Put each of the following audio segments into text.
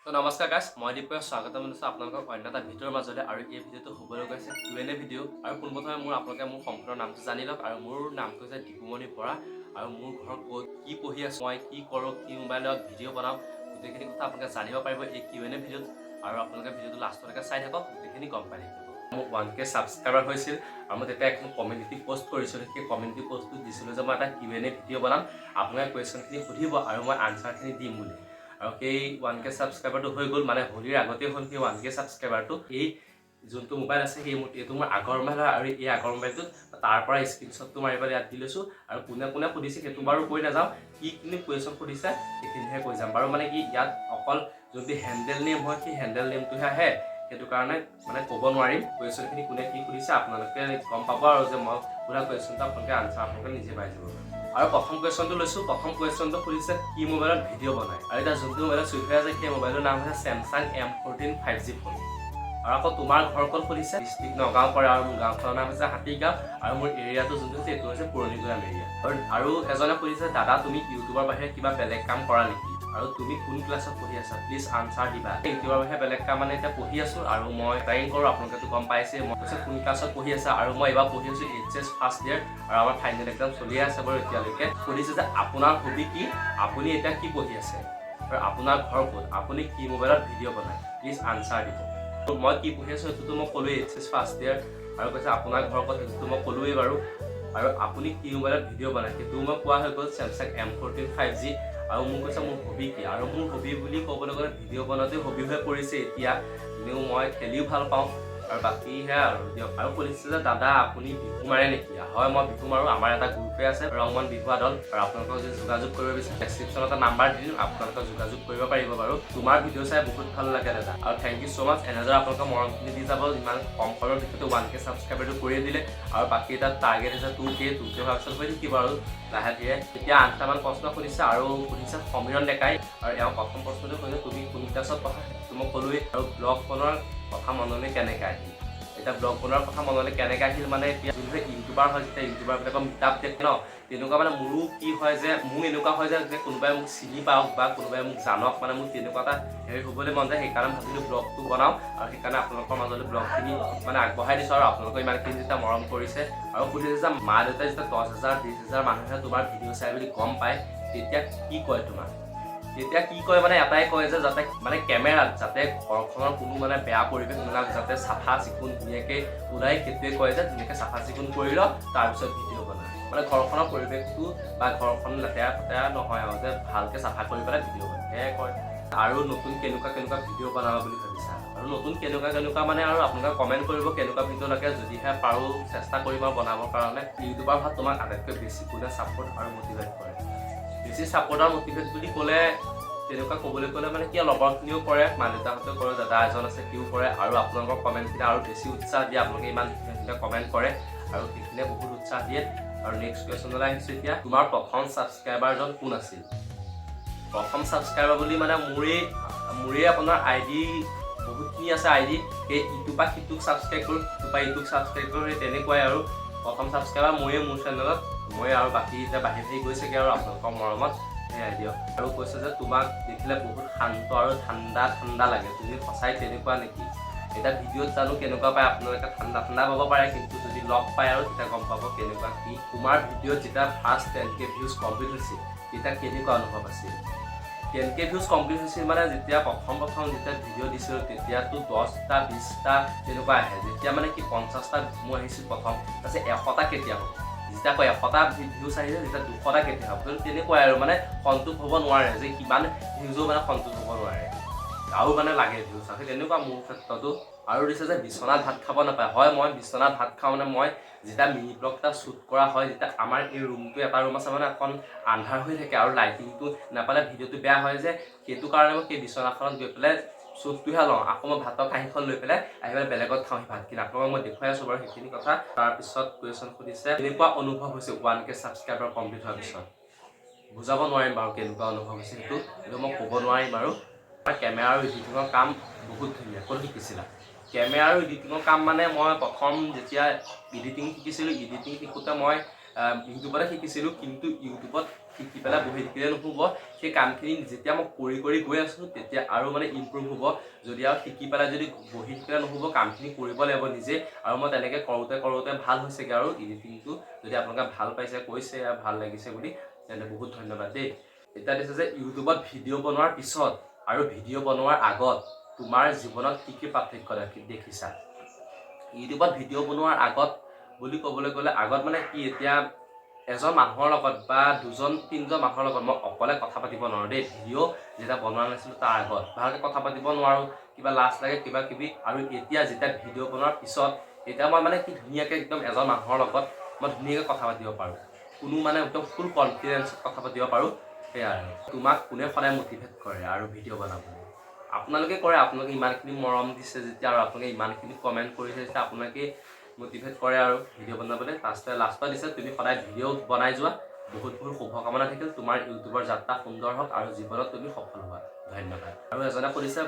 তো নমস্কাৰ গাইছ, মই দীপক, স্বাগতম জনাইছোঁ আপোনালোকক অন্য এটা ভিডিঅ'ৰ মাজলৈ। আৰু এই ভিডিঅ'টো হ'বলৈ গৈছে কিউ এন এ ভিডিঅ'। আৰু পোনপ্ৰথমে আপোনালোকে মোৰ সম্পূৰ্ণ নামটো জানি লওক। আৰু মোৰ নামটো হৈছে দীপুমণি বৰা। আৰু মোৰ ঘৰ ক'ত, কি পঢ়ি আছোঁ মই, কি কৰোঁ, কি মোবাইলত ভিডিঅ' বনাওঁ, গোটেইখিনি কথা আপোনালোকে জানিব পাৰিব এই কিউ এন এ ভিডিঅ'ত। আৰু আপোনালোকে ভিডিঅ'টো লাষ্টলৈকে চাই থাকক, গোটেইখিনি গম পাই থাকিব। মোৰ 1K subscriber হৈছিল আৰু মই তেতিয়া এখন কমিউনিটি পষ্ট কৰিছিলোঁ। সেই কমিউনিটি পষ্টটোত দিছিলোঁ যে মই এটা কিউ এন এ ভিডিঅ' বনাম, আপোনালোকে কুৱেশ্যনখিনি সুধিব আৰু মই আনচাৰখিনি দিম বুলি। আৰু সেই 1K ছাবস্ক্ৰাইবাৰটো হৈ গ'ল, মানে হোলীৰ আগতেই হ'ল সেই 1K ছাবস্ক্ৰাইবাৰটো। এই যোনটো মোবাইল আছে, এইটো মোৰ আগৰ মোবাইল হয়। আৰু এই আগৰ মোবাইলটোত তাৰ পৰা স্ক্ৰীনশ্বটটো মাৰি পেলাই ইয়াত দি লৈছোঁ। আৰু কোনে কোনে সুধিছে সেইটো বাৰু কৈ নাযাওঁ, কি কিনি কুৱেশ্যন সুধিছে সেইখিনিহে কৈ যাম বাৰু। মানে কি, ইয়াত অকল যোনটো হেণ্ডেল নেম হয়, সেই হেণ্ডেল নেমটোহে আহে। সেইটো কাৰণে মানে ক'ব নোৱাৰিম কুৱেশ্যনখিনি কোনে কি সুধিছে। আপোনালোকে গম পাব আৰু যে মই সোধা কুৱেশ্যনটো আপোনালোকে আনচাৰ আপোনালোকে নিজে পাই যাব। আৰু প্ৰথম কুৱেশ্যনটো লৈছোঁ। প্ৰথম কুৱেশ্যনটো সুধিছে, কি মোবাইলত ভিডিঅ' বনায়? আৰু এতিয়া যোনটো মোবাইলত শ্বুট হৈ আছে, সেই মোবাইলটোৰ নাম হৈছে চেমচাং M14 5G phone. আৰু আকৌ তোমাৰ ঘৰ ক'ত সুধিছে। ডিষ্ট্ৰিক্ট নগাঁও পৰে আৰু মোৰ গাঁওখনৰ নাম হৈছে হাতীগাঁও। আৰু মোৰ এৰিয়াটো যোনটো হৈছে, এইটো হৈছে পুৰণিগুদাম এৰিয়া। আৰু এজনে সুধিছে, দাদা, তুমি ইউটিউবৰ বাহিৰে কিবা বেলেগ কাম কৰা নেকি আৰু তুমি কোন ক্লাছত পঢ়ি আছা? প্লিজ আনচাৰ দিবা। ইউটিউবৰ বাহিৰে বেলেগ কাম মানে এতিয়া পঢ়ি আছোঁ আৰু মই ড্ৰয়িং কৰোঁ, আপোনালোকেতো গম পাইছে। মই কৈছে, কোন ক্লাছত পঢ়ি আছা? আৰু মই এইবাৰ পঢ়ি আছোঁ এইচএছ ফাৰ্ষ্ট ইয়েৰ আৰু আমাৰ ফাইনেল এক্সাম চলিয়ে আছে বাৰু এতিয়ালৈকে। সুধিছে যে আপোনাৰ হবি কি, আপুনি এতিয়া কি পঢ়ি আছে আৰু আপোনাৰ ঘৰ ক'ত, আপুনি কি মোবাইলত ভিডিঅ' বনায়? প্লিজ আনচাৰ দিব। মই কি পঢ়ি আছোঁ সেইটোতো মই ক'লোৱেই, এইচএছ ফাৰ্ষ্ট ইয়েৰ। আৰু কৈছে আপোনাৰ ঘৰ ক'ত, সেইটোতো মই ক'লোৱেই বাৰু। আৰু আপুনি কি মোবাইলত ভিডিঅ' বনায়, সেইটোও মই কোৱা হৈ গ'ল, চেমচাং M14 5G। আৰু মোক কৈছে মোৰ হবি কি। আৰু মোৰ হবি বুলি ক'বলৈ গ'লে ভিডিঅ' বনোৱাটোৱে হবি হৈ পৰিছে এতিয়া। এনেও মই খেলিও ভাল পাওঁ আৰু বাকী সেয়া আৰু দিয়ক। আৰু সুধিছে যে দাদা, আপুনি বিহু মাৰে নেকি? হয়, মই বিহু মাৰোঁ। আমাৰ এটা গ্ৰুপে আছে, ৰংমন বিহুৱা দল। আৰু আপোনালোকক যদি যোগাযোগ কৰিব বিচাৰে, ডেছক্ৰিপশ্যনত এটা নাম্বাৰ দি দিম, আপোনালোকে যোগাযোগ কৰিব পাৰিব বাৰু। তোমাৰ ভিডিঅ' চাই বহুত ভাল লাগে দাদা। আৰু thank you so মাছ। এনেদৰে আপোনালোকৰ মৰমখিনি দি যাব। ইমান কম সময়ৰ ভিতৰতে 1K ছাবস্ক্ৰাইবাৰটো কৰিয়ে দিলে। আৰু বাকী এটা টাৰ্গেট হৈছে 2K। 2K হোৱাৰ পিছত হৈ থাকিব আৰু লাহে ধীৰে। এতিয়া আঠটামান প্ৰশ্ন সুধিছে। আৰু সুধিছে সমীৰণ ডেকাই। আৰু এওঁ প্ৰথম প্ৰশ্নটো সুধিছে, তুমি কোন ক্লাছত পঢ়া? সেইটো মই ক'লোৱেই। আৰু ব্লগ বনোৱাৰ কথা মনলৈ কেনেকৈ আহিল? এতিয়া ব্লগ বনোৱাৰ কথা মনলৈ কেনেকৈ আহিল মানে, এতিয়া যোনবিলাক ইউটিউবাৰ হয়, যেতিয়া ইউটিউবাৰবিলাকৰ মিটআপ দেখে ন, তেনেকুৱা মানে মোৰো কি হয় যে মোৰ এনেকুৱা হয় যে কোনোবাই মোক চিনি পাওক বা কোনোবাই মোক জানক, মানে মোৰ তেনেকুৱা এটা হেৰি হ'বলৈ মন যায়। সেইকাৰণে ভাবিলোঁ ব্লগটো বনাওঁ আৰু সেইকাৰণে আপোনালোকৰ মাজলৈ ব্লগখিনি মানে আগবঢ়াই দিছোঁ। আৰু আপোনালোকে ইমানখিনি যেতিয়া মৰম কৰিছে। আৰু সুধিছে যে মা দেউতাই যেতিয়া 10,000, 20,000 মানুহে তোমাৰ ভিডিঅ' চাই বুলি গম পায়, তেতিয়া কি কয় তোমাক? তেতিয়া কি কয় মানে এটাই কয় যে যাতে মানে কেমেৰাত যাতে ঘৰখনৰ কোনো মানে বেয়া পৰিৱেশ নোলাওক, যাতে চাফা চিকুণ ধুনীয়াকৈ ওলাই। সেইটোৱে কয় যে ধুনীয়াকৈ চাফা চিকুণ কৰি ল, তাৰপিছত ভিডিঅ' বনা। মানে ঘৰখনৰ পৰিৱেশটো বা ঘৰখন লেতেৰা পেতেৰা নহয় আৰু যে ভালকৈ চাফা কৰি পেলাই ভিডিঅ' বনায়, সেয়াই কয়। আৰু নতুন কেনেকুৱা কেনেকুৱা ভিডিঅ' বনাবা বুলি ভাবিছা? আৰু নতুন কেনেকুৱা কেনেকুৱা মানে আৰু আপোনালোকে কমেণ্ট কৰিব কেনেকুৱা ভিডিঅ' লাগে। যদিহে পাৰোঁ, চেষ্টা কৰিম আৰু বনাবৰ কাৰণে। ইউটিউবাৰ ভাত তোমাক আটাইতকৈ বেছি কোনে ছাপৰ্ট আৰু মটিভেট কৰে? বেছি ছাপৰ্ট আৰু মটিভেট বুলি ক'লে, তেনেকুৱা ক'বলৈ গ'লে মানে কি, লগৰখিনিও কৰে, মা দেউতাহঁতেও কৰে, দাদা এজন আছে সিও কৰে। আৰু আপোনালোকৰ কমেণ্টখিনি আৰু বেছি উৎসাহ দিয়ে। আপোনালোকে ইমান ধুনীয়া ধুনীয়া কমেণ্ট কৰে আৰু সেইখিনিয়ে বহুত উৎসাহ দিয়ে। আৰু নেক্সট কুৱেশ্যনলৈ আহিছোঁ এতিয়া। তোমাৰ প্ৰথম ছাবস্ক্ৰাইবাৰজন কোন আছিল? প্ৰথম ছাবস্ক্ৰাইবাৰ বুলি মানে মোৰেই আপোনাৰ আই ডি বহুতখিনি আছে আই ডি। সেই ইটোৰ পৰা সিটোক ছাবস্ক্ৰাইব কৰোঁ, সিটোৰ পৰা ইটোক ছাবস্ক্ৰাইব কৰোঁ, সেই তেনেকুৱাই। আৰু প্ৰথম ছাবস্ক্ৰাইবাৰ ময়ে মোৰ চেনেলত মই। আৰু বাকী এতিয়া বাঢ়ি বাঢ়ি গৈছেগৈ আৰু আপোনালোকৰ মৰমত, সেয়াই দিয়ক। আৰু কৈছে যে তোমাক দেখিলে বহুত শান্ত আৰু ঠাণ্ডা ঠাণ্ডা লাগে, তুমি সঁচাই তেনেকুৱা নেকি? এতিয়া ভিডিঅ'ত জানো কেনেকুৱা পায় আপোনালোকে, ঠাণ্ডা ঠাণ্ডা পাব পাৰে, কিন্তু যদি লগ পায় আৰু তেতিয়া গম পাব কেনেকুৱা কি। তোমাৰ ভিডিঅ'ত যেতিয়া ফাৰ্ষ্ট 10K views complete হৈছিল, তেতিয়া কেনেকুৱা অনুভৱ আছিল? 10K views complete হৈছিল মানে যেতিয়া প্ৰথম প্ৰথম যেতিয়া ভিডিঅ' দিছিলোঁ, তেতিয়াতো 10টা, 20টা তেনেকুৱা আহে। যেতিয়া মানে কি 50টা মোৰ আহিছিল প্ৰথম, তাৰপিছত 100টা কেতিয়া হ'ব? যেতিয়া আকৌ 100টা ভিউজ আহিছে, যেতিয়া 200টা কেতিয়া হ'ব? কিন্তু তেনেকুৱাই আৰু মানে সন্তোষ হ'ব নোৱাৰে যে কিমান ভিউজো মানে সন্তোষ হ'ব নোৱাৰে আৰু মানে লাগে ভিউজ, সেই তেনেকুৱা মোৰ ক্ষেত্ৰতো। আৰু দিছে যে বিচনাত ভাত খাব নাপায়। হয়, মই বিচনাত ভাত খাওঁ। মানে মই যেতিয়া মিনি ব্লগ এটা শ্বুট কৰা হয়, যেতিয়া আমাৰ এই ৰুমটো এটা ৰুম আছে, মানে অকণ আন্ধাৰ হৈ থাকে আৰু লাইটিংটো নাপালে ভিডিঅ'টো বেয়া হয় যে, সেইটো কাৰণে মই সেই বিচনাখনত গৈ পেলাই শ্বুটটোহে লওঁ। আকৌ মই ভাতৰ কাঁহীখন লৈ পেলাই আহি পেলাই বেলেগত খাওঁ সেই ভাতখিনি। আপোনালোকক মই দেখুৱাই আছোঁ বাৰু সেইখিনি কথা। তাৰপিছত কুৱেশ্যন সুধিছে, কেনেকুৱা অনুভৱ হৈছে 1K subscriber complete হোৱাৰ পিছত? বুজাব নোৱাৰিম বাৰু কেনেকুৱা অনুভৱ হৈছে সেইটো, সেইটো মই ক'ব নোৱাৰিম বাৰু। কেমেৰা আৰু এডিটিঙৰ কাম বহুত ধুনীয়া, ক'ত শিকিছিলা? কেমেৰা আৰু এডিটিঙৰ কাম মানে মই প্ৰথম যেতিয়া এডিটিং শিকিছিলোঁ, এডিটিং শিকোঁতে মই ইউটিউবতে শিকিছিলোঁ। কিন্তু ইউটিউবত শিকি পেলাই বহি থাকিলে নহ'ব। সেই কামখিনি যেতিয়া মই কৰি কৰি গৈ আছোঁ, তেতিয়া আৰু মানে ইমপ্ৰুভ হ'ব। যদি আৰু শিকি পেলাই যদি বহি থাকিলে নহ'ব, কামখিনি কৰিব লাগিব নিজে। আৰু মই তেনেকৈ কৰোঁতে কৰোঁতে ভাল হৈছেগৈ। আৰু এডিটিংটো যদি আপোনালোকে ভাল পাইছে, কৈছে আৰু ভাল লাগিছে বুলি, তেন্তে বহুত ধন্যবাদ দেই। এতিয়া দিছে যে ইউটিউবত ভিডিঅ' বনোৱাৰ পিছত আৰু ভিডিঅ' বনোৱাৰ আগত তোমাৰ জীৱনত কি কি পাৰ্থক্য দেখিছা? ইউটিউবত ভিডিঅ' বনোৱাৰ আগত বুলি ক'বলৈ গ'লে, আগত মানে কি, এতিয়া এজন মানুহৰ লগত বা দুজন তিনিজন মানুহৰ লগত মই অকলে কথা পাতিব নোৱাৰোঁ দেই। ভিডিঅ' যেতিয়া বনোৱা নাছিলোঁ, তাৰ আগত ভালকৈ কথা পাতিব নোৱাৰোঁ, কিবা লাজ লাগে, কিবা কিবি। আৰু এতিয়া যেতিয়া ভিডিঅ' বনোৱাৰ পিছত, এতিয়া মই মানে কি, ধুনীয়াকৈ একদম এজন মানুহৰ লগত মই ধুনীয়াকৈ কথা পাতিব পাৰোঁ। কোনো মানে একদম ফুল কনফিডেঞ্চত কথা পাতিব পাৰোঁ, সেয়াই। আৰু তোমাক কোনে সদায় মটিভেট কৰে আৰু ভিডিঅ' বনাবলৈ? আপোনালোকে কৰে। আপোনালোকে ইমানখিনি মৰম দিছে যেতিয়া আৰু আপোনালোকে ইমানখিনি কমেণ্ট কৰিছে যেতিয়া, আপোনালোকে মটিভেট কৰে আৰু ভিডিঅ' বনাবলৈ। লাষ্টে লাষ্টত দিছে, তুমি সদায় ভিডিঅ' বনাই যোৱা, বহুত বহুত শুভকামনা থাকিল। তোমাৰ ইউটিউবৰ যাত্ৰা সুন্দৰ হওক আৰু জীৱনত তুমি সফল হোৱা। ধন্যবাদ। আৰু এজনে সুধিছে,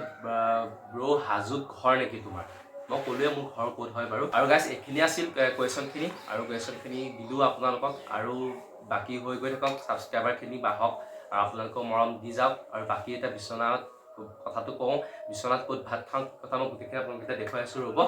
ব্ৰ', হাজোত ঘৰ নেকি তোমাৰ? মই ক'লোৱে মোৰ ঘৰ ক'ত হয় বাৰু। আৰু গাইছ, এইখিনি আছিল কুৱেশ্যনখিনি আৰু কুৱেশ্যনখিনি দিলোঁ আপোনালোকক। আৰু বাকী হৈ গৈ থাকক, ছাবস্ক্ৰাইবাৰখিনি বাঢ়ক আৰু আপোনালোকৰ মৰম দি যাওক। আৰু বাকী এতিয়া বিশ্বনাথ কথাটো কওঁ, বিশ্বনাথ ক'ত ভাত খাওঁ কথা মই গোটেইখিনি আপোনালোক এতিয়া দেখুৱাই আছোঁ। ৰ'ব,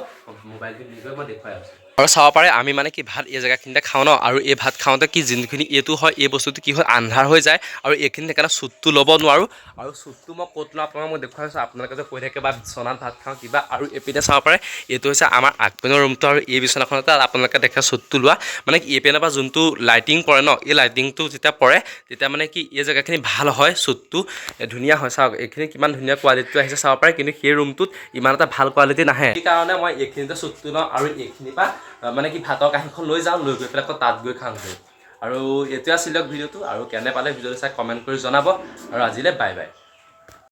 মোবাইলটো লৈ গৈ মই দেখুৱাই আছোঁ। আৰু চাব পাৰে, আমি মানে কি, ভাত এই জেগাখিনিতে খাওঁ ন। আৰু এই ভাত খাওঁতে কি, যোনখিনি এইটো হয়, এই বস্তুটো কি হয়, আন্ধাৰ হৈ যায় আৰু এইখিনি সেইকাৰণে শ্বুটটো ল'ব নোৱাৰোঁ। আৰু শ্বুটটো মই ক'ত লওঁ আপোনালোক মই দেখুৱাই আছোঁ। আপোনালোকে যে কৈ থাকে বা বিচনাত ভাত খাওঁ কিবা। আৰু এইপিনে চাব পাৰে, এইটো হৈছে আমাৰ আগপিনৰ ৰুমটো। আৰু এই বিচনাখনতে আপোনালোকে দেখে শ্বুটটো লোৱা, মানে কি, এইপিনৰ পৰা যোনটো লাইটিং পৰে ন, এই লাইটিংটো যেতিয়া পৰে, তেতিয়া মানে কি, এই জেগাখিনি ভাল হয়, শ্বুটটো ধুনীয়া হয়। চাওক, এইখিনি কিমান ধুনীয়া কোৱালিটিটো আহিছে, চাব পাৰে। কিন্তু সেই ৰুমটোত ইমান এটা ভাল কোৱালিটি নাহে। সেইকাৰণে মই এইখিনিতে শ্বুটটো লওঁ আৰু এইখিনিৰ পৰা মানে কি, ভাতৰ কাঁহীখন লৈ যাওঁ, লৈ গৈ পেলাই আকৌ তাত গৈ খাওঁগৈ। আৰু এইটোৱে আছিল দিয়ক ভিডিঅ'টো। আৰু কেনে পালে ভিডিঅ'টো চাই কমেণ্ট কৰি জনাব। আৰু আজিলৈ বাই বাই।